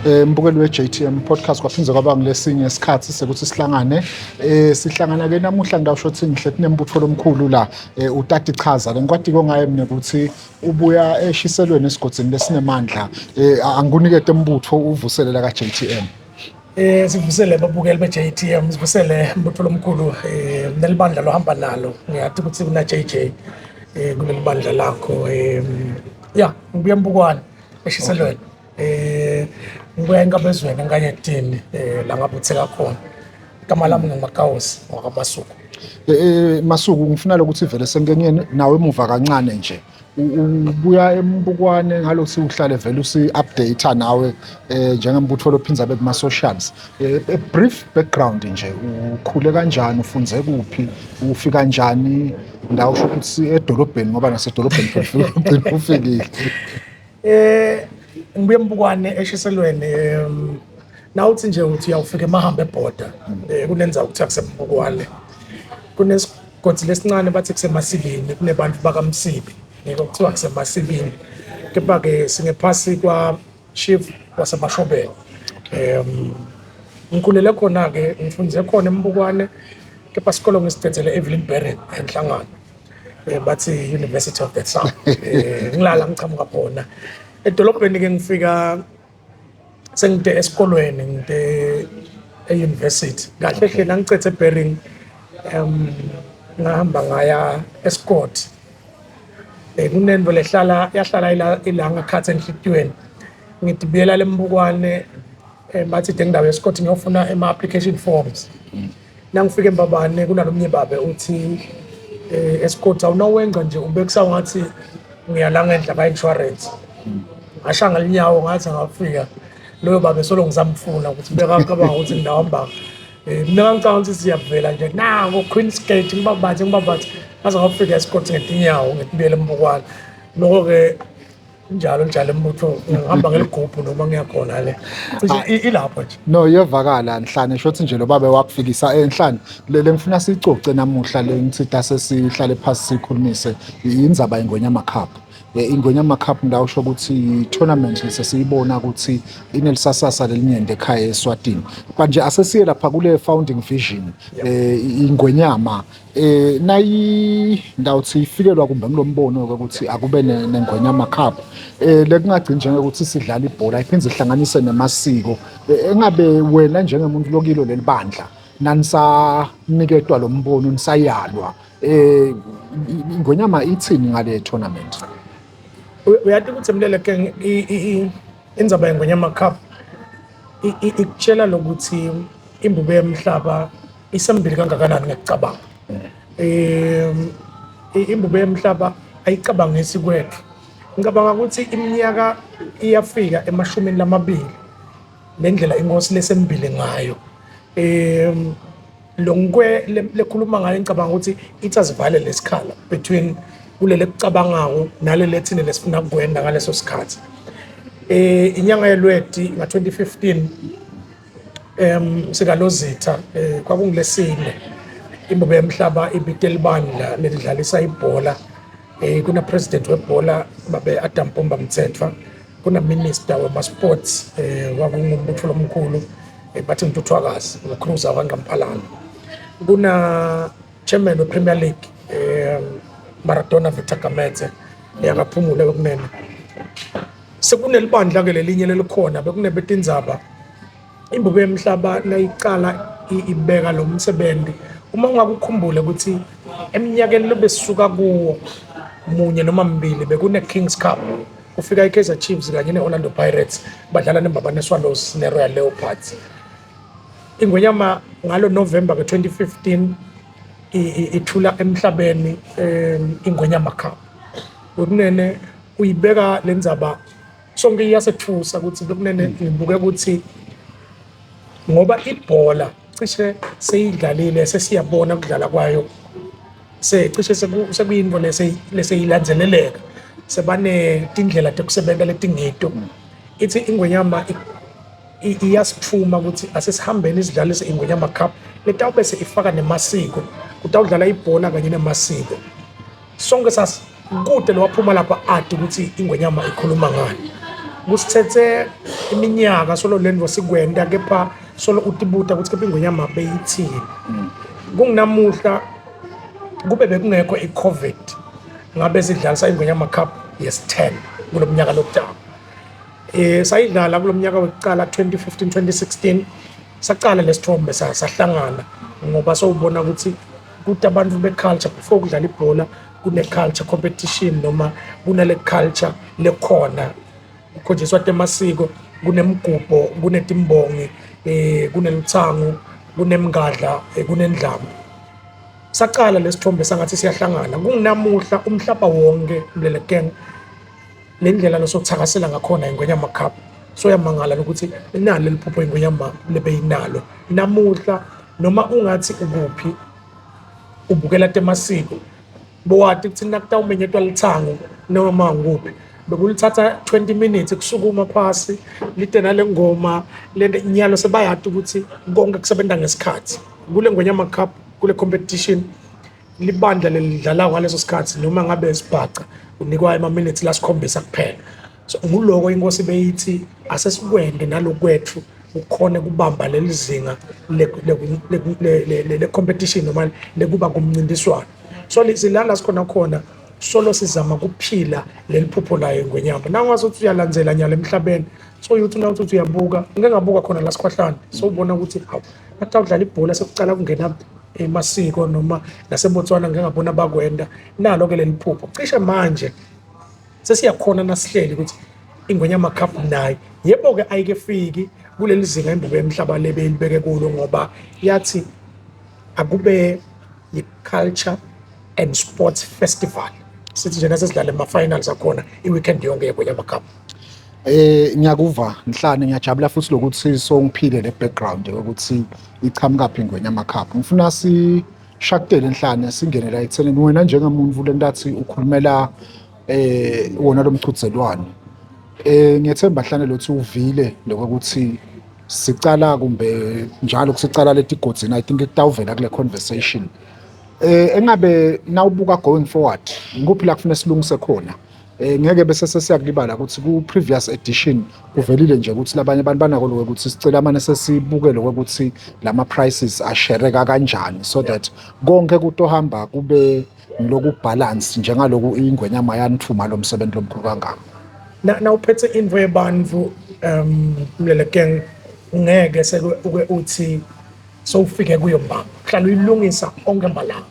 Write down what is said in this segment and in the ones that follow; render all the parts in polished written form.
Mbukeli we-JTM podcast, kwaphindze kwaba ngilesinye isikhathi sekuthi sihlangane. Sihlangana ke namuhla, ngidawusho ukuthi ngihle kunembutfo lomkhulu la. Utati chaza le ngikwatiko ngaye mina ukuthi ubuya eshiselweni esigodzini lesinemandla. Angikunikete mbutfo uvuselela ka-JTM. Sivusele babukeli be-JTM, sivusele mbutfo lomkhulu nelibandla lohamba nalo. Ngiyati ukuthi kuna JJ kuleli bandla lakho. Ya, ngibuya eMbukwane eshiselweni. Ngibuya eNkabezweni eNkanyetini la ngabutheka khona. Igama lami nguMakawusi wakaMasuku. Masuku, ngifuna lokuthi vele senkenyeni nawe emuva kancane nje. Ubuya eMbukwane ngalokuthi uhlale vele usi-update nawe njengembutfo lophinza abe kuma-socials. A brief background nje, ukhule kanjani, ufunze kuphi, ufika kanjani ndawo, usho ukuthi edolobheni, ngoba nasedolobheni phela ugcina ufikile. Ngibuye eMbukwane eshiselweni. Nawuthi nje uthi uyawufika emahambe ebhoda, kunenzawo kuthiwa kuseMbukwane. Kunesigodi lesincane bathi kuseMasibini, kunebantu bakaMsibi, ngiko kuthiwa kuseMasibini. Kepha-ke singephasi kwa chief waseMashobeni. Ngikhulele khona-ke, ngifunze khona eMbukwane, kepha isikolo ngisicedzele Evelyn Baring eNhlangano. Bathi University of the South. Ngilala ngichamuka khona. Edolobheni ke ngifika sengide esikolweni, ngide e-university. Kahle hle nangicethe eBering, ngahamba ngaya eScott. Kunento lehlala yahlala ila ilanga khathi enhlitiyweni. Ngidibiyela lembukwane, bathi de ngindawo yeScott ngiyofuna ema application forms. Nangifika eMbabane kunalomnye babe uthi eScott awunawenza nje ubekisa, ngathi ngiyala ngendla ka insurance. Ngasha ngalinyawo, ngathi ngafika loyo babe solo ngisamfuna ukuthi bekacabanga ukuthi ngidawamba. Mina ngicabanga ukuthi siyavela nje nango Queen's Gate, ngibabathe ngibabathe ngaze ngafika eScott ngetinyawo, ngetibuyele eMbukwane. Lokho ke njalo njalo embutho ngihamba ngeligubhu noma ngiyakhona le cishe ilapho nje. No, iyevakala Nhlane, shothi nje lo babe wakufikisa enhlane. Le ngifuna sicoce namuhla, le ngithinta sesihlale phasi sikhulumise indzaba iNgonyama Cup. INgonyama Cup ngawusho ukuthi i-tournament sesiyibona ukuthi inelisasasa lelinyende ekhaya eSwatini. But nje asesiye lapha kule founding vision, iNgonyama nayi ndawuthi ifikelwa kumbe ngilombono ukuthi akube neNgonyama Cup, lekungagcini njengokuthi sidlala ibhola, iphinde ihlanganise nemasiko. Engabe wena njengemuntu lokilo leli bandla, nanisaniketwa lo mbono, nisayalwa, iNgonyama ithini ngale tournament? Uyati ukuthi Mlele ke indzaba yeNgonyama Cup ikutshela lokuthi imbube yemhlaba isembili kangakanani ngekucabanga. Imbube yemhlaba ayicabangisi kwethu. Ngicabanga ukuthi iminyaka iyafika 20 lendlela inkosi lesembili ngayo. Lo ngikwe lekhuluma ngayo, ngicabanga ukuthi ithi azivale lesikhala between kulele kucabangako nalele thina lesifuna kukwenda ngaleso sikhathi. Inyanga yeLweti nga-2015, sikalozitha, kwakungilesine imbube yemhlaba ibite libandla lelidlalisa ibhola. Kuna president webhola babe Adam Pumba Mthethwa, kuna minister wema sports, kwakungumbutho lomkhulu, bathi Ntuthwakazi nguCruiser waNqamphalana, kuna chairman we-Premier League, Maradona Victor Gamedze yakaphumule bekunene. Sekunelibandla ke lelinye lelikhona bekunebetindzaba. Imbube yemhlaba nayicala ibeka lo msebenzi, uma ungakukhumbule ukuthi eminyakeni lobesuka kuwo munye noma mbili bekune Kings Cup, kufika i-Kaizer Chiefs kanye ne-Orlando Pirates badlala neMbabane Swallows ne-Royal Leopards. Ingonyama ngalo November ke-2015 ithula emhlabeni iNgonyama Cup. Bekunene uyibeka le ndzaba sonke iyasethusa ukuthi bekunene ngibuke ukuthi ngoba ibhola cishe seyidlalile, sesiyabona ukudlala kwayo, secishe sekuyinto leseyilandzeleleka, sebanetindlela tekusebenza letingito. Ithi iNgwenyama iyasithuma ukuthi asesihambeni sidlalise iNgwenyama Cup letawube ifaka nemasiko, kutawudlala ibhola kanye nemasiko. Sonke sasi kude lowaphuma lapha adi ukuthi iNgwenyama ikhuluma ngani. Kusithethe iminyaka solo lento sikwenda kepha solo utibuta ukuthi kepha ingonyama beyithini. Kunginamuhla kube bekungekho i-COVID ngabe sidlalisa ingonyama cup yes-10 kulo mnyaka lokutaba. Sayidlala kulo mnyaka wokuqala 2015 2016 saqala lesithombe sahlangana ngoba sowubona ukuthi kuthi abantu be-culture before kudlala ibhola kune-culture competition noma kunale culture lekhona kukhonjiswa temasiko kunemgubho kunetimbongi kuneluthango kunemngadla kunendlamu. Saqala lesithombe sangathi siyahlangana kunginamuhla umhlaba wonke Mlele Gang le ndlela losokuthakasela ngakhona ingonyama cup soyamangala ukuthi nalo leli phupho ingonyama lebeyinalo namuhla noma ungathi ukuphi ubukela temasiko bowati ukuthi nakutawumenyetwa lithango noma ngikuphi bekulithatha 20 minutes kusukuma phasi lite nale ngoma lento inyalo sebayati ukuthi konke kusebenza ngesikhathi kule ngonyama cup kule competition libandla lelidlala ngaleso sikhathi noma ngabe isibhaca unikwa ama-minutes lasikhombisa kuphela. So nguloko inkosi beyithi asesikwende nalokwethu ukhone kubamba leli zinga le-competition noma lekuba kumncintiswano. So silala sikhona khona solo sizama kuphila leli phupho layo ingwenyama. Nangazi ukuthi uyalandzela nyalo emhlabeni so uthi una uthi uyabuka ngike ngabuka khona la sikhwahlane so ubona ukuthi hawu nakuthi awudlala ibhola sekucala kungena emasiko noma naseBotswana ngike ngabona bakwenda nalo-ke leli phupho cishe manje sesiyakhona nasihleli ukuthi ingwenyama cup nayo yebo-ke ayikefiki kuleli zinga imbube yemhlaba le beyilibeke kulo ngoba yathi akube yi-culture and sports festival sithi nje nasesidlala ema-finals akhona i-weekend yonke yengwenyama cup. Ngiyakuva Nhlane, ngiyajabula futhi lokuthi songiphile le background yokuthi iqhamukaphi ingwenyama cup. Ngifuna sishakutele Nhlane singene la ekuthenini wena njengomuntu lentathi ukhulumela wona lo mchudzelwano. Ngiyethemba Nhlane lokuthi uvile lokuthi sicala kumbe njalo kusicala letigodzini I think kutawuvela kule conversation. Engabe nawubuka going forward ngikuphi la kufanele silungise khona? Ngeke bese sesiyakulibala ukuthi ku previous edition kuvelile nje ukuthi labanye abantu banako lokho ukuthi sicela mane sesibuke lokho ukuthi lama prices ashereka kanjani so that konke kutohamba kube ngiloku balance njengaloku ingwenyama yanithuma lo msebenzi lomkhulu kangaka. Na uphethe into yebantu Mlele Gang ungeke sekuke uthi sowufike kuyo mbamba hlala uyilungisa onke malanga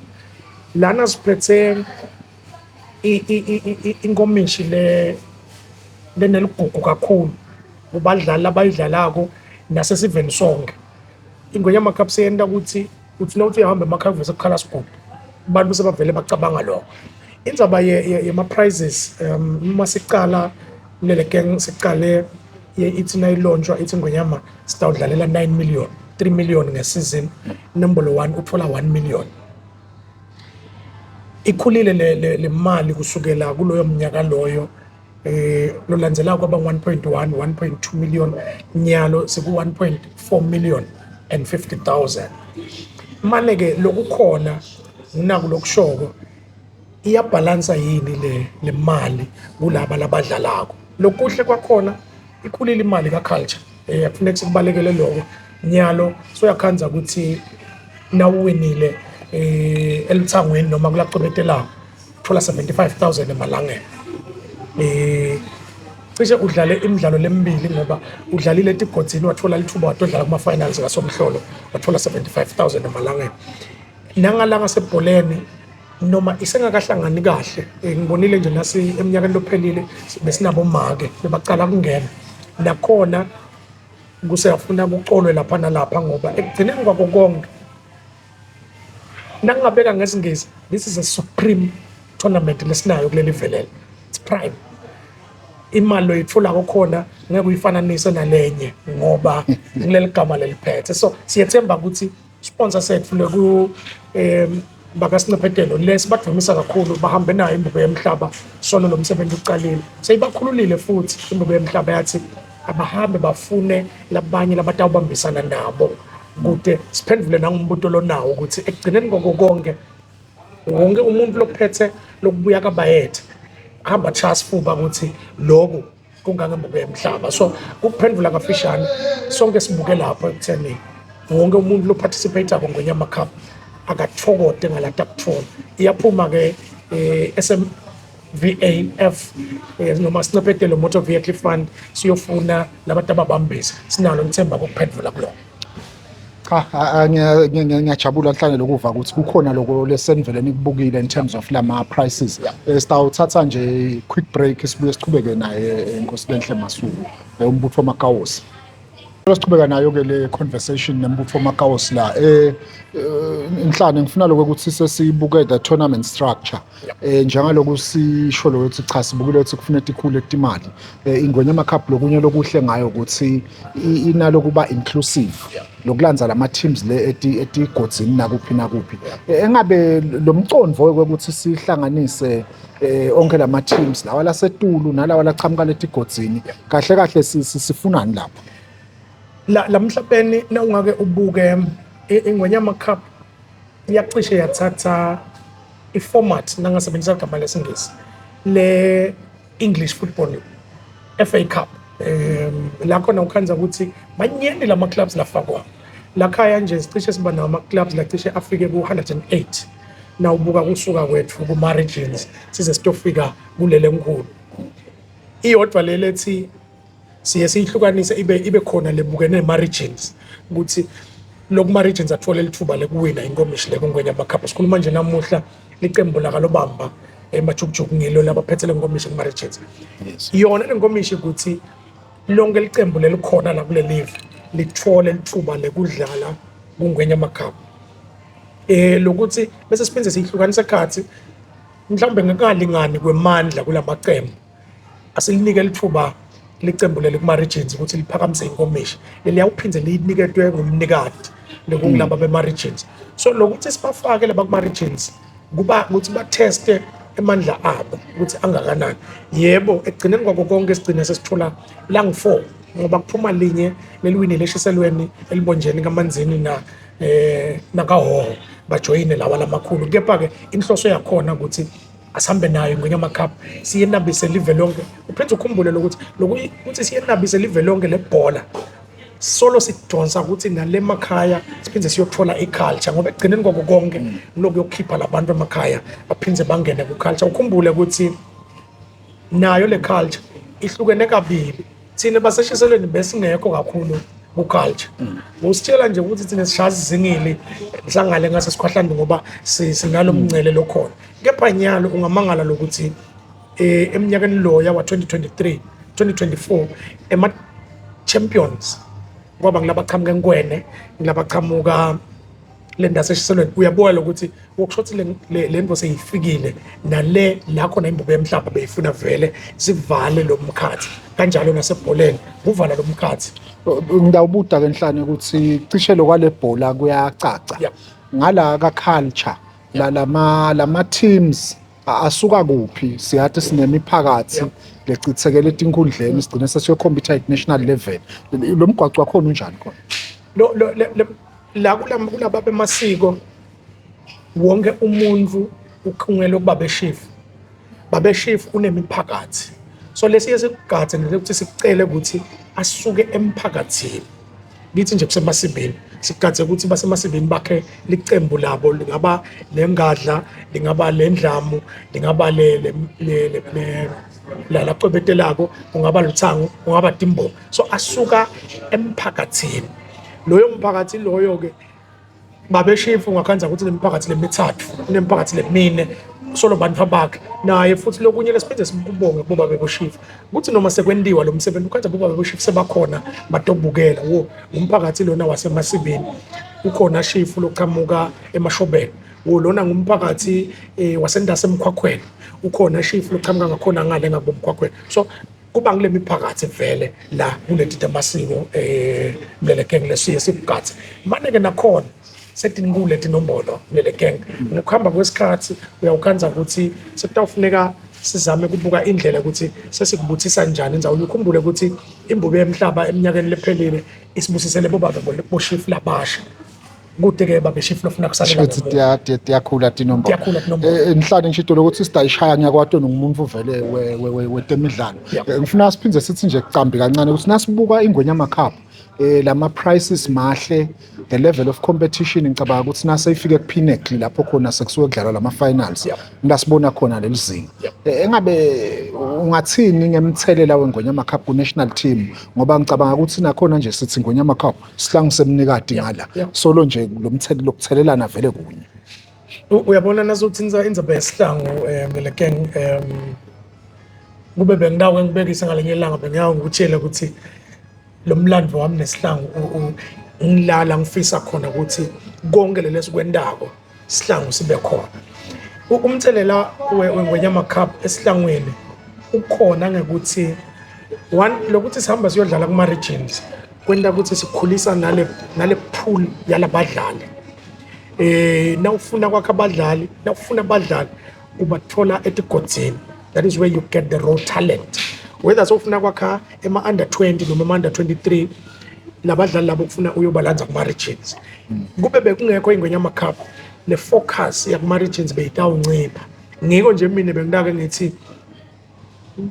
lana siphethe inkomishi le leneligugu kakhulu kubadlali abayidlalako nasesiveni sonke. Ingonyama Cup seyenta ukuthi uthi nawuthi uyahamba emakhaya kuvese kukhala sigubhu abantu sebavele bacabanga lokho. Indzaba yema-prizes uma sicala kulele gang sicale ithi nayilontshwa ithi Ingonyama sitawudlalela 9 million 3 million ngesizini nombolo 1 uthola 1 million. Ikhulile le mali kusukela kuloyo mnyaka loyo lolandzelako kwaba 1.1 1.2 million nyalo siku 1.4 million and 50,000. Mane ke lokukhona naku lokushoko iyabhalansa yini le mali kulaba labadlalako. Lokuhle kwakhona ikhulile imali ka-culture akufuneki sikubalekele lokho nyalo soyakhanza ukuthi nawuwinile eluthangweni noma kulacwebetelako thola 75000 emalangeni. Cishe udlale imidlalo lemibili ngoba udlalile etigodzini wathola lithuba watodlala kuma-finals kaSomhlolo wathola 75000 emalangeni. Nangala ngasebholeni noma isengakahlangani kahle ngibonile nje nasi eminyakeni lophelile besinabomake bebacala kungena nakhona kuseyafuna kucolwe lapha nalapha ngoba ekugcineni kwako konke nangingabeka ngesingisi this is a supreme tournament lesinayo kuleli velele, it's prime. Imali loyitfolako khona ngeke uyifananise nalenye ngoba kuleli gama leliphethe. So siyethemba ukuthi sponsor sethu leku bakasincephetelo lesi badvumisa kakhulu bahambe nayo imbubo yemhlaba solo lo msebenzi uqalile seyibakhululile futhi imbubo yemhlaba yathi abahambe bafune labanye labatawubambisana nabo kude siphendvule nangumbuto lonawo ukuthi ekugcineni kwako konke wonke umuntu lophethe lokubuya kabayethe hamba chas fuba ukuthi lokhu Kungangembuke yemhlaba. So ukuphendvula kafishane, sonke sibuke lapho ekutheni wonke umuntu lo-participate Ngonyama Cup akathokote ngalata kuthola. Iyaphuma ke SMVAF noma Sincephetelo Motor Vehicle Fund, siyofuna labantu ababambisa. Sinalo lithemba kokuphendvula kuloko. Cha, ngiyajabula Nhlangelo lokuva ukuthi kukhona lokho lesenivele nikubukile in terms of lama prices. Sitawuthatha nje quick break, sibuye sichubeke naye Nkosilenhle Masuku, umbutho wamakawosi. Sichubeka nayo ke le conversation nembutho wamakawosi la. Nhlane, ngifuna lokho ukuthi sesibuke the tournament structure. Njengaloku sisho lo ukuthi cha, sibukile ukuthi kufuneka ikhule timali. Ingonyama Cup, lokunye lokuhle ngayo ukuthi inalo kuba inclusive. Lokulanza lama teams le etigodzini nakuphi nakuphi. Engabe lo mcondvo ukuthi sihlanganise onke lama teams lawa lasetulu nalawa lachamuka letigodzini, kahle kahle sifunani lapho? La mhlabeni, nawungake ubuke Ingonyama Cup, iyacishe yathatha i-format, nangasebenzisa igama lesingisi, le English Football FA Cup, la khona ukhanza ukuthi manyeni lama clubs lafakwa lakhaya nje. Sicishe siba nama clubs lacishe afike ku-108 nawubuka kusuka kwethu kuma regions size sitofika kulele nkulu iyodwa le lethi siye siyihlukanise ibe khona lebukene nema-regions, ukuthi lokuma-regions athole lithuba lekuwina inkomishi le kuNgonyama Cup. Sikhuluma nje namuhla, licembu lakalobamba emajukujuku ngilo labaphethe le nkomishi kuma-regions. Yona le nkomishi ukuthi lonke licembu lelikhona la kule live lithole lithuba lekudlala kuNgonyama Cup, lokuthi bese siphinde siyihlukanise ekhathi mhlawumbe ngekungalingani kwemandla kulamacembu, asilinike lithuba licembu leli kuma-regions ukuthi liphakamise inkomishi leliyawuphinde liyiniketwe ngumnikati lekungilaba bema-regions. So lokuthi sibafake laba kuma-regions kuba ukuthi batheste emandla abo ukuthi angakanani. Yebo, ekugcineni kwako konke sigcine sesithola lang-4, ngoba kuphuma linye leliwinile eshiselweni, elibonjeni, kamanzini na nakahoho, bajoyine lawa lamakhulu. Kepha-ke inhloso yakhona ukuthi asihambe nayo Ingonyama Cup, siyenabise live lonke. Uphinde ukhumbule lokuthi lokuthi siyenabise live lonke lebhola, solo sidonsa ukuthi nale makhaya siphinde siyothola i-culture, ngoba ekugcineni kwako konke kulokuyokhipha labantu emakhaya baphinde bangene ku-culture. Ukhumbule ukuthi nayo le culture ihlukene kabili. Thina baseshiselweni besingekho kakhulu ku-culture. Usitshela nje ukuthi thina sishaya izingili mhlangale ngase sikhwahlande, ngoba sinalo mncele lokhona. Kepha nyalo ungamangala lokuthi eminyakeni loya wa-2023 2024 ema champions kwaba ngilabaqhamuka enkwene, ngilabaqhamuka le ndawo eshiselweni. Uyabuka lokuthi wokusho ukuthi le nto seyifikile nale la khona imbubo yemhlaba beyifuna vele sivale lo mkhathi, kanjalo nasebholeni kuvala lo mkhathi. Ngidawubuda ke Nhlane ukuthi cishe lo kwale bhola kuyacaca. Ngala ka culture, la lama teams asuka kuphi? Siyathi sinemiphakathi lecithekele etinkundleni, sigcine sesiyo-compete at national level. Lo mgwaco wakhona unjani khona? Lo la kulaba bemasiko, wonke umuntu ukhungele ukuba beshifu. Babeshifu unemiphakathi, so lesiye sikugadze nekuthi sikucele ukuthi asuke emphakathini kithi nje kusemasibini. Sikugadze ukuthi basemasibini bakhe licembu labo, lingaba lengadla, lingaba lendlamu, lingaba le la lacwebetelako, kungaba luthango, kungaba timbo. So asuka emphakathini loyo mphakathi loyo ke babeshifu. Ungakhanza ukuthi nemiphakathi lemithathu, nemiphakathi lemine, solo bantu abakhe naye futhi. Lokunye lesiphinde sikubonge kubo babeboshifu ukuthi noma sekwentiwa lo msebenzi, ukhanza kubo babeboshifu sebakhona batobukela wo ngumphakathi lona wasemasibini, ukhona shifu loqhamuka emashobeni, wo lona ngumphakathi wasendase emkhwakhweni, ukhona shifu loqhamuka ngakhona ngale ngakubomkhwakhweni. So kuba ngile miphakathi vele la kuleti tamasiko mlelekeng lesiye sikugathe mane-ke nakhona setinkulu tinombolo mlelekeng. Ngokuhamba kwesikhathi uyawukhanza ukuthi sekutawufuneka sizame kubuka indlela ukuthi sesikubuthisa njani indzawo. Ukhumbule ukuthi imbube yemhlaba eminyakeni lephelile isibusisele bobabe boshifu labasha. Kude ke babe shift lofuna kusalela. Shuthi tiyakhula tinombolo. Tiyakhula tinombolo. Nhlane ngishito lokuthi sidayishaya ngiyakwati ngumuntu vele wetemidlalo. Ngifuna siphindze sithi nje kucambi kancane ukuthi nasibuka iNgwenyama Cup, lama prices mahle, the level of competition, ngicabanga ukuthi nase ifike ku-pinnacle lapho khona sekusuke kudlalwa lama finals, lasibona khona leli zinga. Engabe ungathini ngemthelela weNgwenyama Cup ku national team, ngoba ngicabanga ukuthi nakhona nje sithi Ngwenyama Cup, sihlangu semnikati ngala, solo nje lo mthelelo lokuthelelana vele kunye. Uyabona, nasuthinsa indzaba yesihlangu, Melekeng, kube bengidawo ngibekise ngalenye ilanga, bengiyawu ngikutshele ukuthi lo mlando wami nesihlangu, ngilala ngifisa khona ukuthi konke leli esikwendako sihlangu sibe khona. Umthelela weNgwenyama Cup esihlangweni ukhona ngekuthi one, lokuthi sihamba siyodlala kuma regions kwenta ukuthi sikhulisa nale pool yalabadlali. Nawufuna kwakha abadlali, nawufuna abadlali ubathola etigodzini. That is where you get the raw talent, whether sofuna kwakha ema under 20 noma ema under 23, labadlali labo kufuna uyobalanza kuma regions. Kube bekungekho iNgwenyama Cup, le focus yakuma regions beyitawuncipha. Ngiko nje mina bengidake ngithi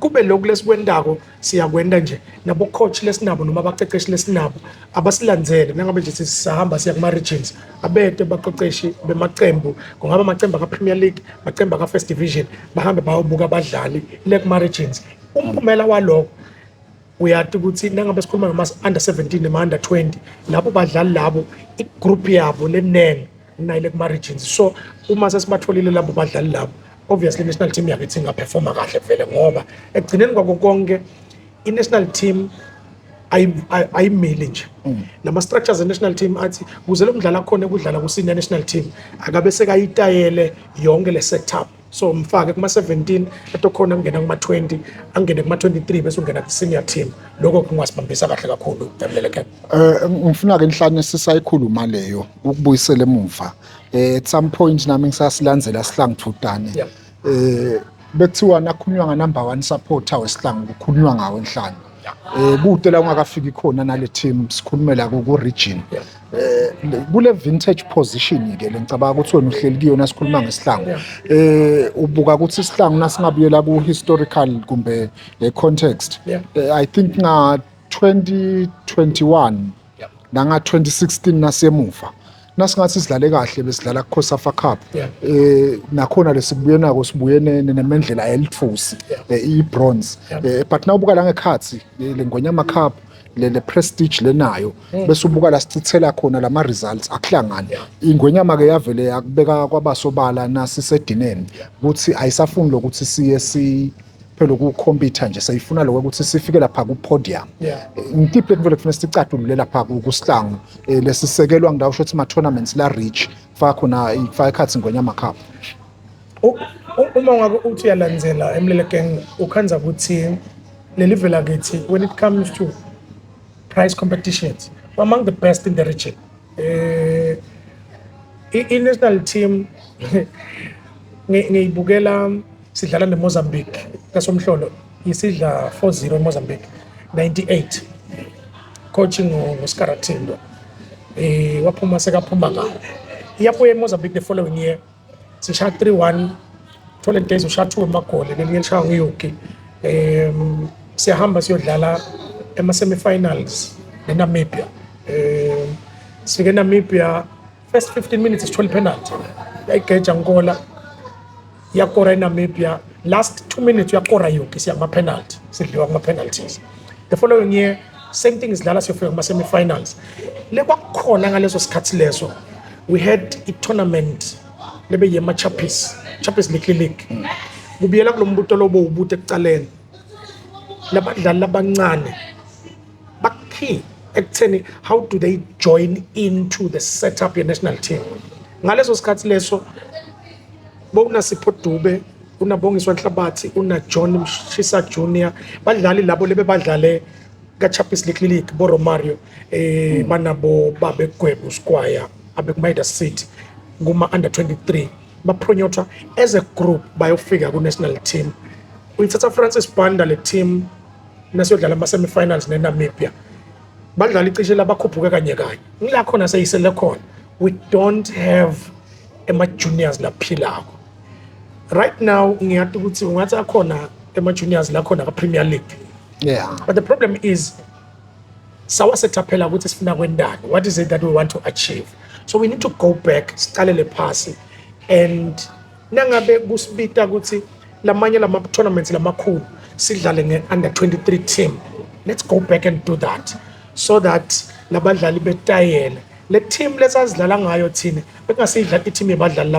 kube lokhu lesikwendako siyakwenda nje nabo coach lesinabo noma abaqeqeshi lesinabo abasilandzele. Nangabe nje sisahamba siya kuma-regions, abete baqeqeshi bemacembu, kungaba amacembu aka-Premier League, macembu aka-First Division, bahambe bayobuka abadlali le kuma-regions. Umphumela waloko uyati ukuthi nangabe sikhuluma ngama-under 17 nema-under 20, labo badlali labo i-group yabo lenenge nayile kuma-regions. So uma sesibatholile labo badlali labo, obviously i-national team yakithi ingaperforma kahle vele, ngoba ekugcineni kwako konke i-national team ayimili nje. Nama-structures e-national team athi kuze lo mdlali akhona ukudlala ku-senior national team, akabe sekayitayele yonke le setup. So mfake kuma-17 etokhona kungena kuma-20, angene kuma-23, bese ungena ku-senior team. Lokho kungasibambisa kahle kakhulu, Mleleke. Ngifuna ke inhlane sisayikhuluma leyo ukubuyisela emuva. At some point nami ngisasilandzela sihlangu thutane. Bekuthiwa nakhulunywa nga number 1 supporter wesihlangu, kukhulunywa ngawo enhlane. Kude la ungakafiki khona nale team, sikhulumela ku region. Kule vintage position ke lengicabanga ukuthi wena uhleli kuyona, sikhuluma ngesihlangu. Ubuka ukuthi isihlangu nasingabuyela ku historical kumbe context. I think nga 2021 nanga 2016 nasemuva, nasingathi sidlale kahle, besidlala ku COSAFA Cup. Nakhona lesibuye nako, sibuye nemendlela elithusi, i-bronze. But nawubuka la ngekhathi le Ngonyama Cup, le prestige lenayo, bese ubuka la sicithela khona lama results, akuhlangani. Ingwenyama ke yavele yakubeka kwabasobala nasisedineni ukuthi ayisafuni lokuthi siye si phela ukukhompyutha nje, seyifuna lokho ukuthi sifike lapha ku podium. Ngitiphi lekuvele kufanele sicatulule lapha kusihlangu, lesisekelwa ngidawo ukuthi ma tournaments la rich kufaka khona, ifaka ikhathi Ngonyama Cup? Uma ungake uthi uyalandzela, Emlelekeng, ukhanza ukuthi leli vela kithi when it comes to prize competitions, we're among the best in the region. I-national team ngiyibukela sidlala neMozambique kasomhlolo, isidla 4-0 eMozambique 98, coaching nguSkaratindo, waphuma sekaphuma ngale, iyabuya eMozambique the following year, sishaya 3-1, thole days ushaya 2 amagoli, lelinye lishaya nguyuki. Siyahamba siyodlala ema-semifinals neNamibia. Sifike eNamibia, first 15 minutes sithola i-penalty, yayigeja nkola, yakora eNamibia. Last 2 minutes uyakora Yuki, siya kuma-penalty, sidliwa kuma-penalties. The following year, same thing, sidlala siyofika kuma-semifinals. Le kwakukhona ngaleso sikhathi leso, we had i-tournament lebe yema-Chappies, Chappies Little League. Kubuyela kulo mbuto lobo ubude ekucaleni, labadlali labancane bakey ekutheni how do they join into the setup ye-national team. Ngaleso sikhathi leso bowunasipho Dube, unabongiswa Nhlabathi, una-John Mshisa Junior, badlali labo lebe badlale ka-Chappies Little League, bo-Romario, banabo babegwebu Squire abeku-Midas City kuma-under 23, bapromotha as a group bayofika ku-national team. Uyithatha Francis Banda le team nasiyodlala ama-semifinals neNamibia, badlala icishe labakhuphuke kanye kanye, ngila khona seyisele khona. We don't have ema-juniors laphilako right now. Ngiyati ukuthi ungathi akhona ema-juniors lakhona ka-Premier League, but the problem is sawasetha phela ukuthi sifuna kwendani, what is it that we want to achieve? So we need to go back, sicalele phasi, and nangabe kusibita ukuthi lamanye lama tournaments lamakhulu sidlale nge-under 23 team, let's go back and do that so that labadlali betayele le team lesazidlala ngayo thina, bekungasiyidlala i-team yabadlali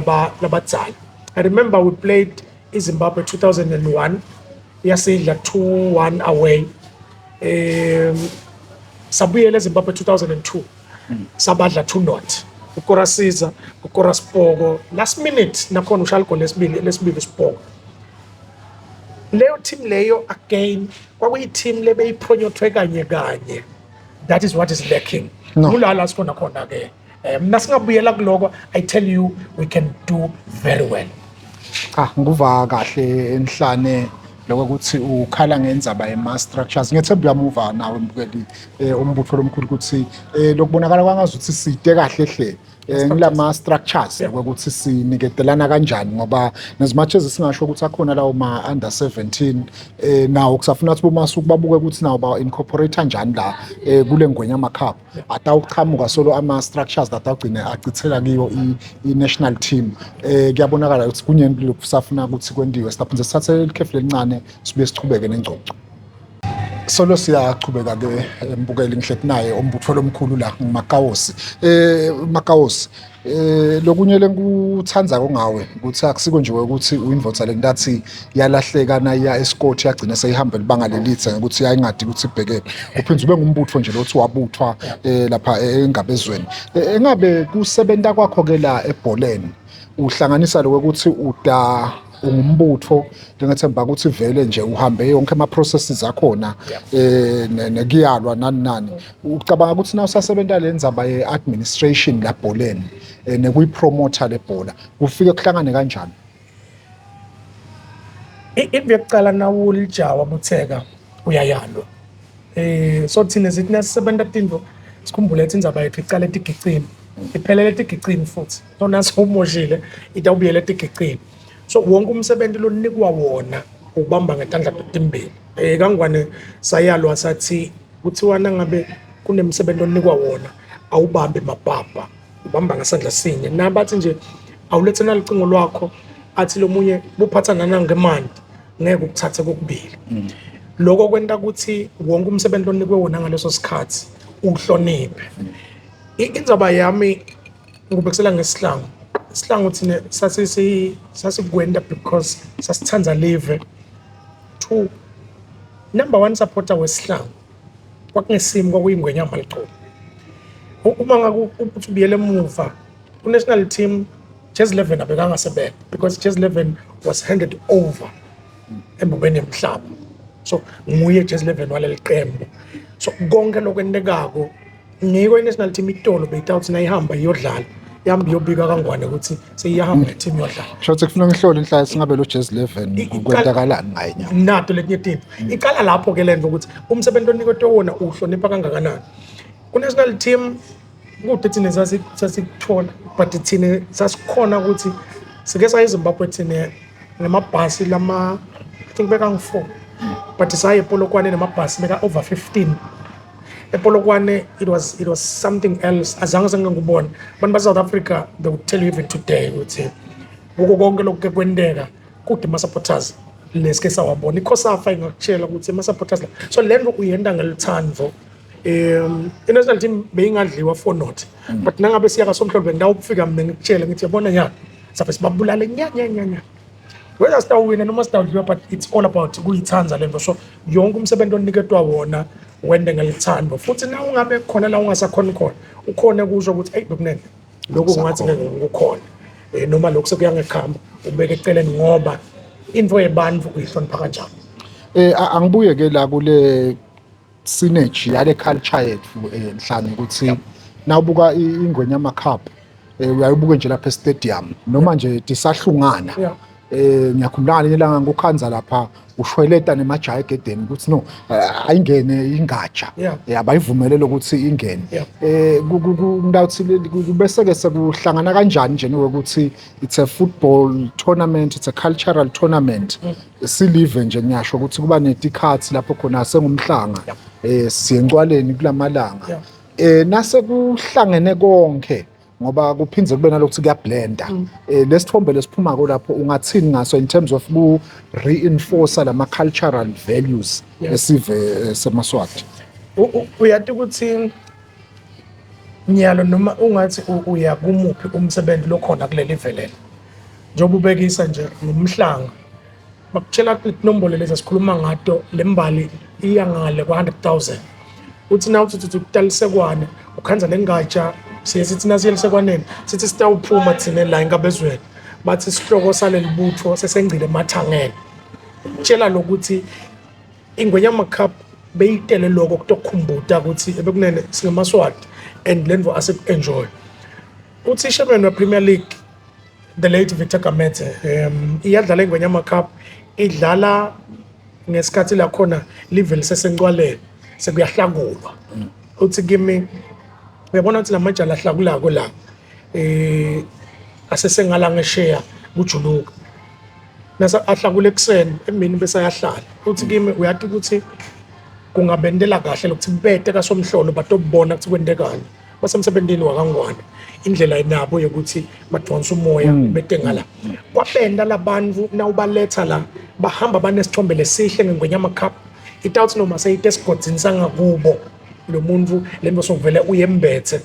labadzala. I remember we played iZimbabwe 2001, yasidla 2-1 away. Sabuyela eZimbabwe 2002, sabadla 2-0, ukora Siza, ukora Spoko last minute, nakhona ushaya igoli lesibili Spoko. Leyo team leyo again kwakuyi-team lebeyiphronyothwe kanye kanye. That is what is lacking. No. Kula la sikhona khona ke. Mina singabuyela kuloko, I tell you, we can do very well. Cha, ngikuva kahle enhlane lokho ukuthi ukhala ngendzaba yema-structures. Ngethemba uyamuva nawe mbukeli, umbutho lomkhulu, ukuthi lokubonakala kwangazuthi side kahle hle ngilama structures ukuthi siniketelana kanjani, ngoba as much as singasho ukuthi akhona lawo ma under 17, nawo kusafuna ukuthi bomasuku babuke ukuthi nawo ba incorporate kanjani la kule Ngwenyama Cup, atawuqhamuka solo ama structures that agcine acithela kiyo i-national team. Kuyabonakala ukuthi kunyeni lokusafuna ukuthi kwendiwe. Siphinde sithathe ikhefu lelincane, sibuye sichubeke nengcoco. Solo siyachubeka ke, mbukeli, ngihleti naye umbutho lomkhulu la nguMakawosi. Makawosi, lokunye lengikuthandza ngawe ukuthi akusiko nje ukuthi uyindvodza lentathi yalahleka nayiya eScott, yagcina seyihamba libanga lelitse ngokuthi yayingadi ukuthi ibheke, uphinde ube ngumbutho nje lothi wabuthwa lapha engabezweni. Engabe kusebenta kwakho ke la ebholeni uhlanganisa lokho ukuthi uda ungumbutho, ngethemba ukuthi vele nje uhambe yonke ama processes akhona nekuyalwa nani nani, ucabanga ukuthi na usasebenta le ndzaba ye administration labholeni nekuyipromoter lebhola kufike kuhlangane kanjani? Into yokucala, nawulijawa butheka uyayalwa. So thina sithi nasisebenta tintfo sikhumbule ukuthi indzaba yethu icala etigicini, iphelele etigicini futhi. So nasewumoshile itawubuyela etigicini. So wonke umsebenzi lonikwa wona ubamba ngetandla totimbili. Kangwane sayalwa sathi kuthiwa nangabe kunemsebenzi onikwa wona awubambe mapapa, ubamba ngesandla sinye. Nabathi nje awulethe nalicingo lwakho, athi lomunye buphatha nanangemanti, ngeke ukuthathe kokubili. Lokho kwenta ukuthi wonke umsebenzi onikwe wona ngaleso sikhathi uhloniphe. Indzaba yami ngibekisela ngesihlangu. Isihlangu thina sasikwenda because sasithanda live. Two, number one supporter wesihlangu kwakungesimi, kwakuyingwenyama liqobo. Uma ngabe uthi ubuyele emuva ku-national team, jezi 11 abekangasebenza because jezi 11 was handed over embubeni yemhlaba, so nguye jezi 11 waleli qembu. So konke lokwentekako ngiko i-national team itolo beyitawuthi nayihamba iyodlala, ihamba iyobika kangwane ukuthi seyiyahamba le team iyodlala. Shothi kufuna ngihlole inhlaya singabe lo jezi 11 kwenzakalani ngaye nyama. Nato letinye tinto iqala lapho ke lento ukuthi umsebenzi oniketwe wona uhlonipha kangakanani. Ku-national team kude thina sasikuthola, but thina sasikhona ukuthi sike saye eZimbabwe thina ngamabhasi lama, I think bekangu-4, but saye ePolokwane namabhasi beka over 15 ePolokwane. It was something else, azange sengikubona. Abantu ba-South Africa, they would tell you even today ukuthi kuko konke lokhu ke kwenteka kude ama-supporters lesike sawabona. ICOSAFA ingakutshela ukuthi ama-supporters la. So le nto uyenda ngeluthando. I-national team beyingadliwa for not, but nangabe siya kasomhlolo bengidawukufika mina ngikutshele ngithi yabona nya sabe sibabulale nya nya nya nya, whether sitawuwina noma sitawudliwa, but it's all about kuyithanda lento. So yonke umsebenzi oniketwa wona wende ngelithando, futhi na ungabe khona la ungasakhoni khona, ukhona kusho ukuthi eyi bekunene lokhu kungathi ngeke ngikukhona, noma lokhu sekuyangekhamba, ubeke eceleni ngoba into yebantu uyihlonipha kanjani. Angibuye ke la kule synergy yale culture yethu Nhlane, ukuthi nawubuka iNgwenyama Cup, uyayibuka nje lapha e-stadium noma nje tisahlungana. Ngiyakhumbula ngelinye ilanga ngikukhanza lapha Ushweleta nemajaha egedeni ukuthi no, ayingene ingatsha. Abayivumele lokuthi ingene. Ngitawuthi bese ke sekuhlangana kanjani nje ukuthi it's a football tournament, it's a cultural tournament. Silive nje ngiyasho ukuthi kuba netikhathi lapho khona sengumhlanga, siyencwaleni kulamalanga. Nase kuhlangene konke, ngoba kuphindze kube nalokuthi kuyablenda, lesithombe lesiphumako lapho ungathini ngaso in terms of ku reinforce lama cultural values esive semaSwati? Uyati ukuthi nyalo noma ungathi uya kumuphi umsebenzi lokhona kuleli velele, njengoba ubekisa nje ngomhlanga, bakutshela inombolo lezi esikhuluma ngato, lembali iya ngale kwa-100,000. Uthi na uthi uthi kutalisekwane ukhanza lengatsha, siye sithi nasiye elisekwaneni sithi sitawuphuma thina la enkabezweni, bathi isihloko saleli butho sesengcile emathangeni. Tshela lokuthi Ingwenyama Cup beyitele lokho kutokukhumbuta ukuthi ebekunene singemaswati and le ndvo asiku-enjoy. Uthi chairman we-Premier League, the late Victor Gamedze, iyadlala Ingwenyama Cup, idlala ngesikhathi la khona live lisesencwaleni, sekuyahlakulwa. Uthi kimi, uyabona ukuthi lamajala ahlakulako la asesengala ngesheya kujuluka, nasa ahlakule ekuseni, emini bese ayahlala. Uthi kimi, uyati ukuthi kungabendela kahle lokuthi bete kasomhlolo batobona ukuthi kwentekani basemsebentini wakangwane, indlela nabo yokuthi badonsa umoya bete ngala kwabenda labantu. Nawubaletha la bahamba banesithombe lesihle ngeNgwenyama Cup. Itawuthi noma seyite esigodzini sangakubo lo muntu lento sokuvele uyembethe,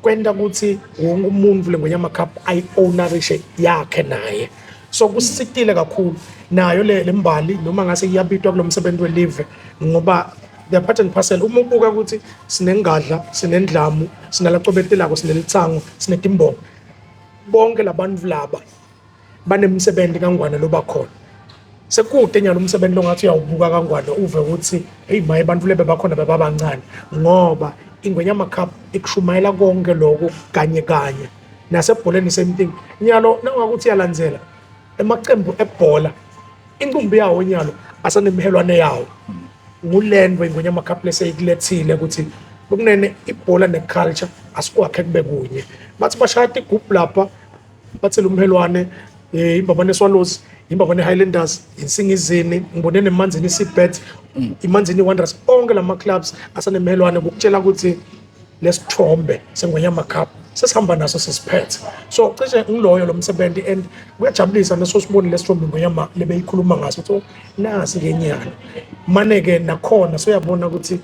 kwenta ukuthi wonke umuntu leNgwenyama Cup ayi-ownerishe yakhe naye. So kusitile kakhulu nayo le mbali, noma ngase iyabitwa kulo msebenzi welive, ngoba they are part and parcel. Uma ubuka ukuthi sinengadla, sinendlamu, sinalacobetelako, sinelitsango, sinetimbongo, bonke labantu laba banemsebenzi kangwane lobakhona. Sekude nyalo umsebenzi longathi uyawubuka kangwane uve ukuthi hey maye, abantu lebe bakhona bebabancane, ngoba Ingwenyama Cup ikushumayela konke lokho kanye kanye. Nasebholeni same thing. Nyalo nangakuthi uyalandzela emacembu ebhola, incumbi yawo nyalo asanemihelwane yawo. Ngulento Ingwenyama Cup leseyikulethile ukuthi bekunene ibhola neculture asikwakhe kube kunye. Bathi bashaya tigubhu lapha, bathela umhelwane, iMbabane Swallows, iMbabane Highlanders, Insingizini, ngibone neManzini Seabirds, iManzini Wanderers, onke lama clubs asanemhelwane, ukutshela ukuthi lesithombe seNgwenyama Cup sesihamba naso, sesiphethe. So cishe ngiloyo lo msebenzi and kuyajabulisa neso sibone lesithombe Ingwenyama lebeyikhuluma ngaso. So nasi ngenyanga mane ke nakhona soyabona ukuthi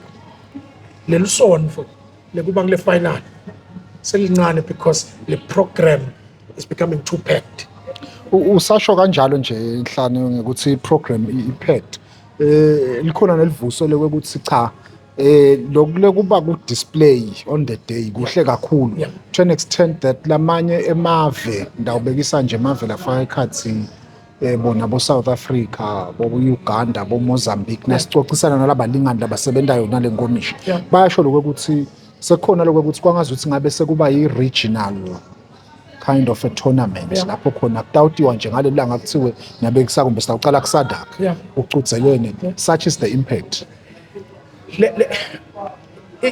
leli sonto lekuba kule final selincane because le program is becoming too packed. Usasho kanjalo nje inhlane ngokuthi i-program i-packed, likhona nelivuso lokuthi cha, lokule kuba ku display on the day kuhle kakhulu to an extent that lamanye emave, ndawubekisa nje emave lafaka ekhathi bona bo South Africa, bo Uganda, bo Mozambique, nasicocisana nalabalingani labasebenzayo nale nkomishi, bayasho lokho ukuthi sekukhona lokho ukuthi kwangazuthi ngabe sekuba yi-regional kind of a tournament lapho khona kutawutiwa nje ngaleli langa kuthiwe niyabekisa kumbe sitawucala kuSADC ucudzelene. Such is the impact.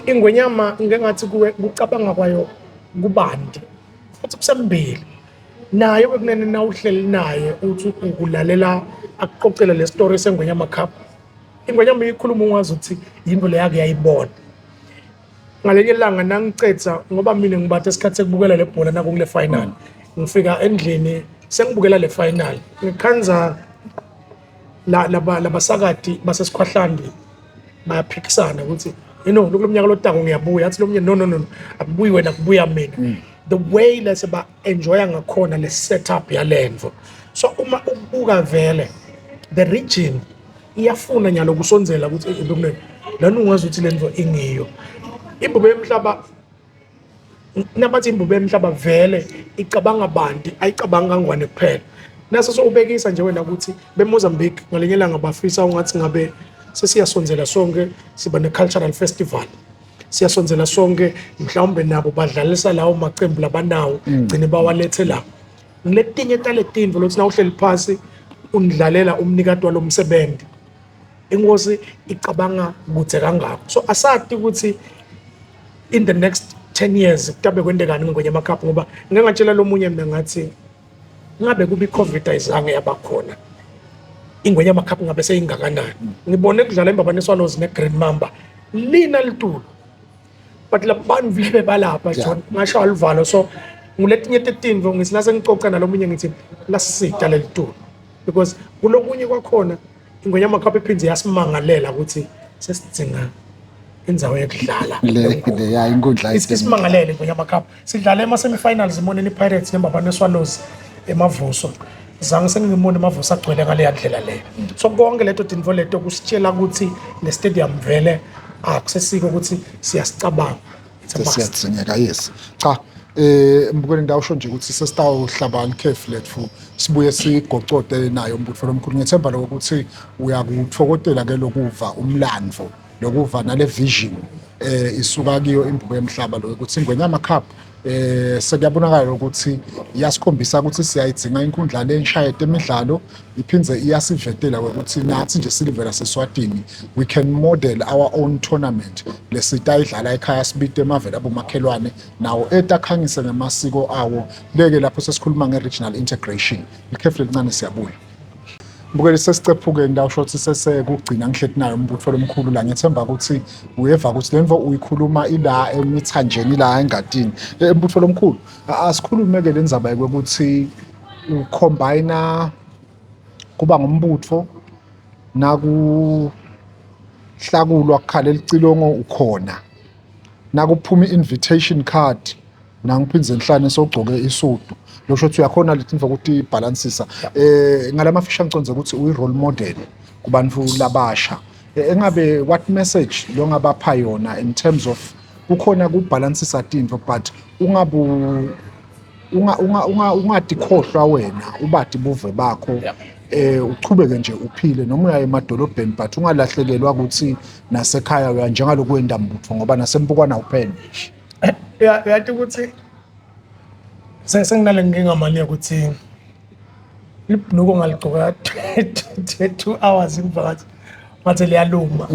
Ingwenyama ngengathi kuwe kucabanga kwayo kubanti futhi kusembili naye bekunene. Na uhleli naye uthi ukulalela akuxoxele le story seNgwenyama Cup, Ingwenyama ikhuluma ungazi ukuthi yinto leyake yayibona ngalenye ilanga. Nangicetha ngoba mina ngibathe isikhathi sekubukela le bhola nakukule final, ngifika endlini sengibukela le final, ngikhanza la laba labasakati basesikhwahlandi bayaphikisana ukuthi kulo mnyaka lotako ngiyabuya. Athi lo mnye, "No, no, no, akubuyi wena, kubuya mina." The way lase ba enjoya ngakhona le setup yalenvo. So uma ubuka vele the region iyafuna nyalo kusondzela ukuthi bekunene lana ungazi ukuthi lento ingiyo imbube yemhlaba. Nabathi imbube yemhlaba vele icabanga banti, ayicabanga kangwane kuphela. Naso so ubekisa nje wena ukuthi beMozambique ngalinye ilanga bafisa ungathi ngabe sesiyasondzela sonke, siba ne-cultural festival, siyasondzela sonke, mhlawumbe nabo badlalisa lawo macembu labanawo, gcine bawalethe la. Ngiletinye taletintfo lokuthi na uhleli phasi Undlalela umnikati walomsebenzi. Inkosi icabanga kudze kangako. So asati ukuthi in the next 10 years kutabe kwentekani ngeNgonyama Cup, ngoba ngike ngatshela lomunye mina ngathi ngabe kuba i-COVID ayizange yabakhona, iNgonyama Cup ngabe seyingakanani. Ngibone kudlala iMbabane Swallows ne-Green Mamba lina litulo, but labantu lebe balapha, John, ngasho aluvalo. So nguletinye tetintfo ngithi nase ngicoca nalomunye ngithi lasisita lelitulo, because kulokunye kwakhona iNgonyama Cup iphindze yasimangalela ukuthi sesidzinga indzawo yekudlala. Le ya inkundla. Isimangalele iNgonyama Cup. Sidlale ema-semifinals iMoneni Pirates neMbabane Swallows eMavuso. Zange sengingimone eMavuso agcwele ngaleya ndlela leyo. So konke leto tintfo leto kusitshela ukuthi le stadium vele akusesiko ukuthi siyasicabanga. It's a must. Siyadzingeka, yes. Cha, mbukweni, ngidawusho nje ukuthi sesitawuhlaba likhefu letfu, sibuye sigocote nayo umbutfo lomkhulu. Ngethemba lokho ukuthi uyakutfokotela ke lokuva umlandvo, lokuva nale vision isuka kiyo imbuko yemhlaba lo ukuthi iNgwenyama Cup sekuyabonakala ukuthi iyasikhombisa ukuthi siyayidzinga inkundla lensha yetemidlalo. Iphindze iyasivetela ukuthi nathi nje silivela seswatini we can model our own tournament lesitayidlala ekhaya, sibite emavela abomakhelwane nawo etakhangise ngemasiko awo. Leke lapho sesikhuluma nge-regional integration. Likhefu lelincane, siyabuya. Mbukeli, sesicephuke. Ngidawusho ukuthi sesekugcina ngihleti nayo umbutfo lomkhulu la. Ngethemba ukuthi uyeva ukuthi le nto uyikhuluma ila emithanjeni, ila engatini. Mbutfo lomkhulu, asikhulume-ke le ndzaba yokuthi u-combine kuba ngumbutfo nakuhlakulwa kukhala elicilongo ukhona, nakuphuma i-invitation card nangiphindze nhlane sogcoke isudu, losho ukuthi uyakhona lethi imva ukuthi ibhalansisa. Ngalamafisha ngicondze ukuthi uyi-role model kubantu labasha. Engabe what message longabapha yona in terms of kukhona kubhalansisa tintfo, but ungabu unga unga unga ungadikhohlwa wena ubati buve bakho, uchubeke nje uphile noma uya emadolobheni, but ungalahlekelwa ukuthi nasekhaya uya njengaloku wenda mbutfo, ngoba nasembukwana uphela? Uyati ukuthi senginale nkinga mani yokuthi libhuluko ngaligcoka 2 hours ngivakathi ngathi liyaluma.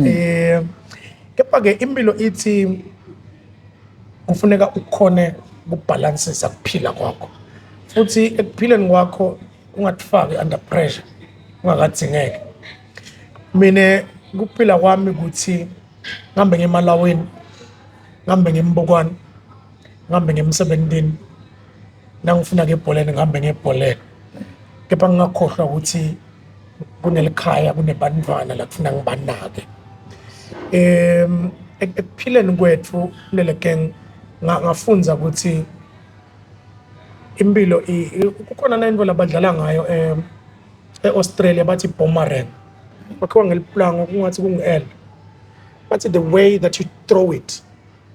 Kepha-ke impilo ithi kufuneka ukhone ukubhalansisa kuphila kwakho, futhi ekuphileni kwakho ungatifaki under pressure ungakadzingeki. Mina kuphila kwami ukuthi ngihambe ngemalawini, ngihambe ngembukwane, ngihambe ngemsebentini, nangifuna ke ebholeni ngihambe ngebholeni, kepha ngingakhohlwa ukuthi kunelikhaya, kunebantwana la kufuna ngibanake. Ekuphileni kwethu kulele gang ngafundza ukuthi impilo kukhona nento labadlala ngayo e-Australia, bathi boomerang, kwakhiwa ngeliplango kungathi kungu-L. Bathi the way that you throw it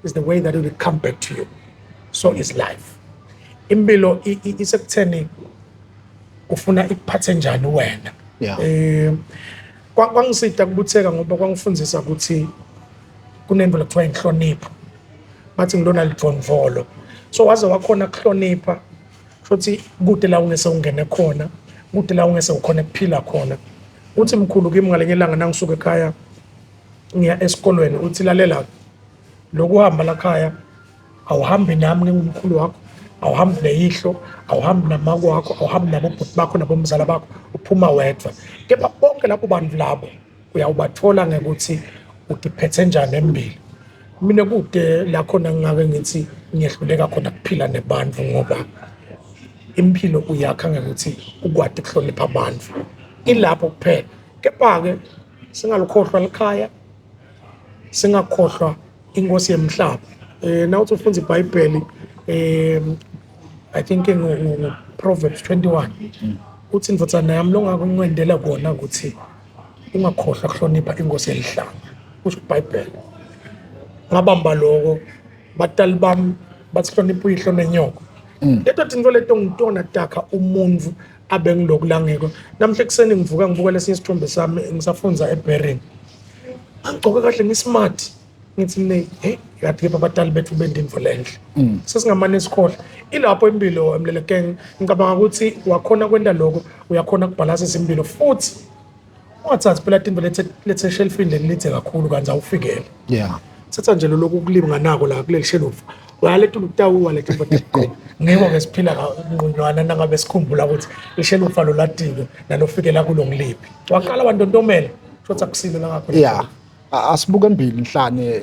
is the way that it will come back to you. So is life. Impilo isekutheni ufuna ikuphathe njani wena. Kwangisida kubutheka ngoba kwangifundisa ukuthi kunento lekuthiwa inhlonipho. Bathi ngilona lidvondvolo, so waze wakhona kuhlonipha futhi kude la ungese ungene khona, kude la ungese ukhona kuphila khona. Uthi mkhulu kimi ngalenye ilanga nangisuka ekhaya ngiya esikolweni, uthi, "Lalela, lokuhamba lakhaya awuhambi nami ngingumkhulu wakho, awuhambi neyihlo, awuhambi namako wakho, awuhambi nabobhuti bakho nabomzala bakho, uphuma wedwa. Kepha bonke labo bantu labo uyawubathola ngekuthi utiphethe njani embili." Mina kude la khona ngingake ngithi ngiyehluleka khona kuphila nebantu, ngoba impilo uyakha ngekuthi ukwati ukuhlonipha abantu, ilapho kuphela. Kepha-ke singalukhohlwa likhaya, singakhohlwa inkosi yemhlaba. Nawuthi ufunda iBhayibheli, I think ngu Proverbs 21, uthi, "Ndvodzana yami, longakunqendela kona ukuthi ungakhohlwa kuhlonipha inkosi yelihlanga," kusho iBhayibheli. Ngabamba loko. Batali bami bathi hlonipha uyihlo nenyoko. Leto tintfo leto ngitona takha umuntfu abe ngiloku langiko namhla. Ekuseni ngivuka ngibuka lesinye isithombe sami ngisafundza eBering, angigcoke kahle, ngi-smart. Ngithi mina, hey, yathi kepha abatali bethu bendinvo lenhle. Sesingamane sikhohle ilapho impilo emlelekeng. Ngicabanga ukuthi wakhona kwenta lokho, uyakhona kubhalasisa impilo futhi ungathathi phela tinto lethe eshelfini lelidze kakhulu kanti awufikele. Thatha nje lokhu kulinganako la kuleli shelufu, uyaletha ukutawuwa lethu kodwa ngiko ke siphila nqunywana nangabe sikhumbula ukuthi ishelufa lolatiko nalofikela kulo ngiliphi. Waqala wantontomela shothi akusilo la ngakho. Yeah. Asibuke embili Nhlane,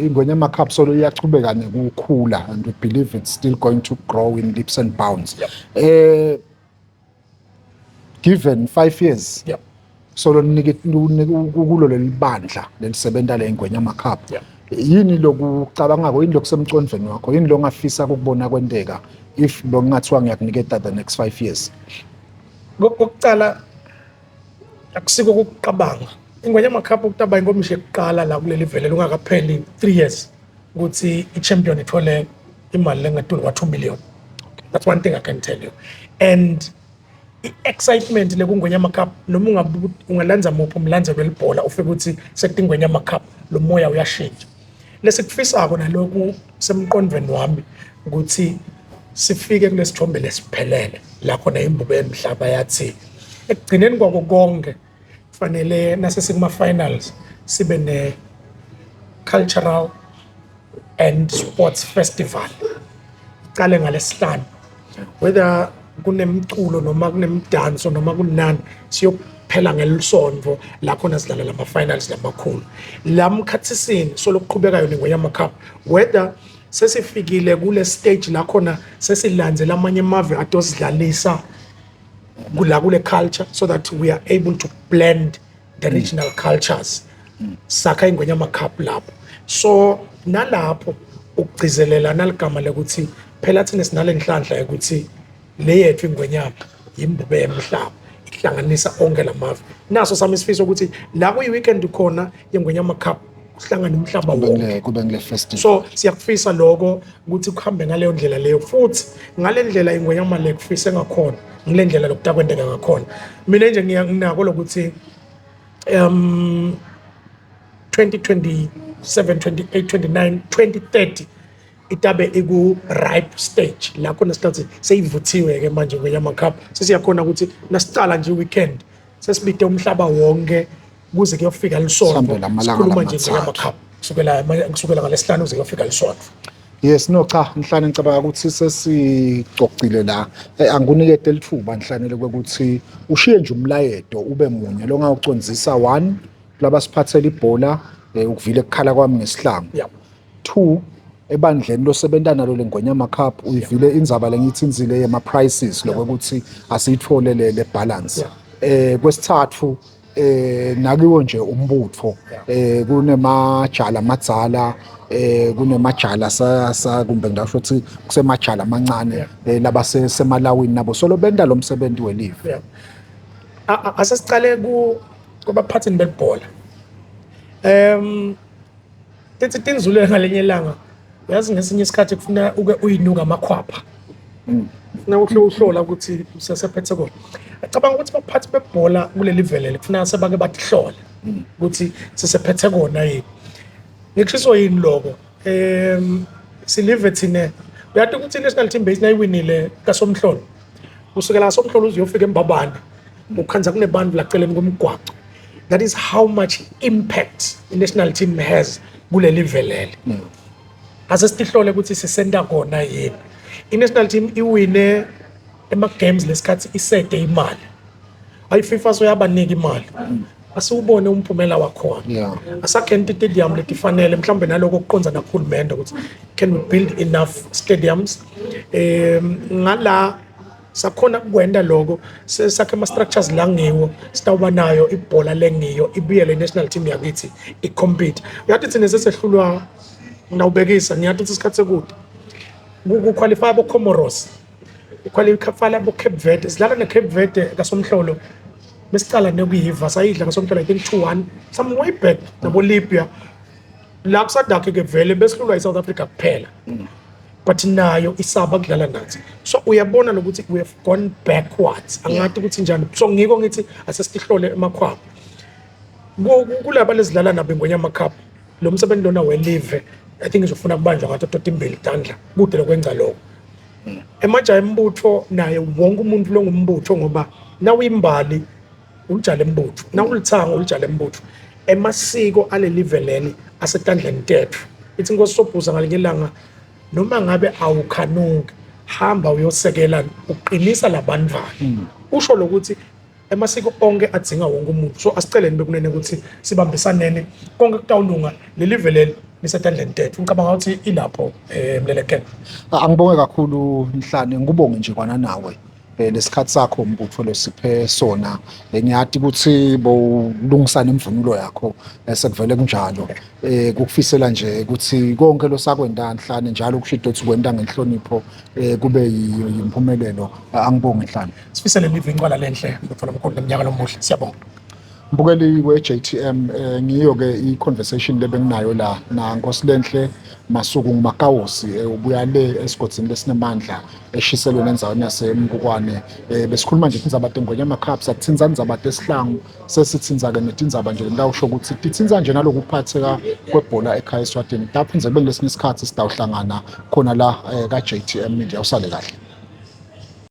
iNgonyama Cup solo iyachubeka nekukhula and we believe it's still going to grow in leaps and bounds. Given 5 years solo ninike kulo leli bandla lelisebenta le Ingonyama Cup. Yini lokucabangako, yini lokusemcondvweni wakho, yini longafisa ukubona kwenteka if bongathiwa ngiyakuniketa the next 5 years? Kokucala akusiko ukuqabanga. Ingonyama Cup ukutaba inkomishi yokuqala la kuleli vele lungakapheli 3 years ukuthi i-champion ithole imali lengetulu kwa-2 million. That's one thing I can tell you. And i-excitement le kuNgonyama Cup, noma ungalanza muphi umlandzelo welibhola, ufike ukuthi sekuthi Ingonyama Cup, lo moya uyashintsha. Lesikufisako naloku semqondweni wami ukuthi sifike kulesithombe lesiphelele la khona imbube yemhlaba yathi ekugcineni kwako konke kufanele nase sikuma-finals sibe ne-cultural and sports festival, icale ngalesihlanu, whether kunemculo noma kunemdanso noma kunani, siyokuphela ngelisonto la khona sidlala lama-finals lamakhulu la mkhathisini. So lokuqhubekayo neNgonyama Cup, whether sesifikile kule stage la khona sesilandzela amanye amave atosidlalisa kula kule culture, so that we are able to blend the regional cultures, sakha iNgonyama Cup lapho. So nalapho ukugcizelela naligama lekuthi phela thina sinale nhlanhla ukuthi le yethu ingwenyama yimbube yemhlaba, ihlanganisa onke lamave. Naso sami isifiso ukuthi la kuyi-weekend khona yeNgonyama Cup kuhlangane umhlaba Kube wonke. Kube ngile festival. So siyakufisa lokho ukuthi kuhambe ngaleyo ndlela leyo, futhi ngale ndlela ingwenyama le kufise ngakhona, ngile ndlela lokutakwendeka ngakhona. Mina nje nginako lokuthi 2027, 28, 29, 2030 itabe iku ripe stage la khona sikhathi seyivuthiwe ke manje Ngonyama Cup. Sesiyakhona ukuthi nasicala nje weekend sesibide umhlaba wonke kuze kuyofika lisonto. Sihambe lamalanga Sikhuluma nje lamathathu. Ngonyama Cup kusukela ngalesihlanu kuze kuyofika lisonto. Yes, no, cha, Nhlane, ngicabanga ukuthi sesicocile la. Angikunikete lithuba Nhlane lokuthi ushiye nje umlayeto ube munye longawucondzisa, one, labasiphathela ibhola, ukuvile kukhala kwami ngesihlangu. Two, ebandleni losebenta nalo leNgonyama Cup, uyivile indzaba lengiyithinzile yema prices lokuthi asiyithole le balance. Kwesithathu, nakiwo nje umbutho, kunemajala amadzala, kunemajala sa kumbe ngisho ukuthi kusemajala amancane, labase semalawini nabo solo benta lo msebenzi welive. Yeah. Asesicale ku kubaphathini belibhola. Tithi tinzule ngalenye ilanga. Yazi ngesinye isikhathi kufuna uke uyinuka amakhwapha. Funa uhle uhlola ukuthi usesephethe kona. Acabanga ukuthi baphathi bebhola kuleli velele kufuna sebake batihlola ukuthi sisephethe kona yini. Ngikushiso yini lokho? Silive thine. Uyathi ukuthi i-national team base nayiwinile kaSomhlolo. Kusukela kaSomhlolo uze uyofika eMbabane. Ukukhanza kunebantu laceleni komgwaqo. That is how much impact i-national team has kuleli velele. Ase sitihlole ukuthi sisenta kona yini. I-national team iwine ema-games lesikhathi isede imali. Ayi, FIFA soyabanika imali. Asiwubone umphumela wakhona. Asakheni stadium letifanele, mhlawumbe naloko kuqonza nakuhulumende ukuthi can we build enough stadiums ngala sakhona kwenda lokho, sakhe ama structures la ngiwo sitawuba nayo ibhola lengiyo, ibuyele national team yakithi i-compete. Uyathi thina sesehlulwa, ngawubekisa, ngiyathi ukuthi isikhathi sekude ku-qualify bo Comoros, qualify bo Cape Verde, sidlala ne Cape Verde kaSomhlolo, besicala nekuyiva sayidla kaSomhlolo, I think 2-1, some way back, nabo Libya la kusadakhe ke vele besihlulwa i-South Africa kuphela, but nayo isaba kudlala nathi. So uyabona lokuthi we have gone backwards, angathi ukuthi njani. So ngiko ngithi asesitihlole emakhwapha kulaba lezidlala nabo iNgonyama Cup. Lo msebenzi lona welive I think ngizofuna kubanjwa ngato totimbili tandla kude lokwenza lokho. Emajaha embutho naye wonke umuntu longumbutho ngoba nawuyimbali ulijala embutho, nawulithanga ulijala embutho. Emasiko alelive leli asetandleni tethu. Ithi inkosi Sobhuza ngalinye ilanga noma ngabe awukhanuki hamba uyosekela uqinisa labantwana. Usho lokuthi emasiko onke adzinga wonke umuntu so asiceleni bekunene ukuthi sibambisaneni konke kutawulunga leli veleli lisetandleni tethu ngicabanga ukuthi ilapho um mlelekene Angibonge kakhulu Nhlane ngikubonge nje kwana nawe lesikhathi sakho mbutho lesiphe sona. Ngiyati ukuthi bowulungisa nemvunulo yakho sekuvele kunjalo. Kukufisela nje ukuthi konke losakwenta Nhlane njalo kusho ukuthi kwenta ngenhlonipho kube yimpumelelo. Angibonge Nhlane. Sifisele live incwala lenhle mbutho lomkhulu neminyaka lomuhle siyabonga. Mbukeli we-JTM ngiyo ke i-conversation lebenginayo la na Nkosilenhle Masuku nguMakawosi ubuya le esigodini lesinemandla eshiselweni endzaweni yaseMbukwane. Besikhuluma nje tindzaba teNgonyama Cup sathinza tindzaba tesihlangu sesithinza ke netindzaba nje ngitawusho ukuthi tithinza nje nalokuphatheka kwebhola ekhaya eSwatini. Taphindze kube kulesinye isikhathi sitawuhlangana khona la ka-JTM Media. Usale kahle.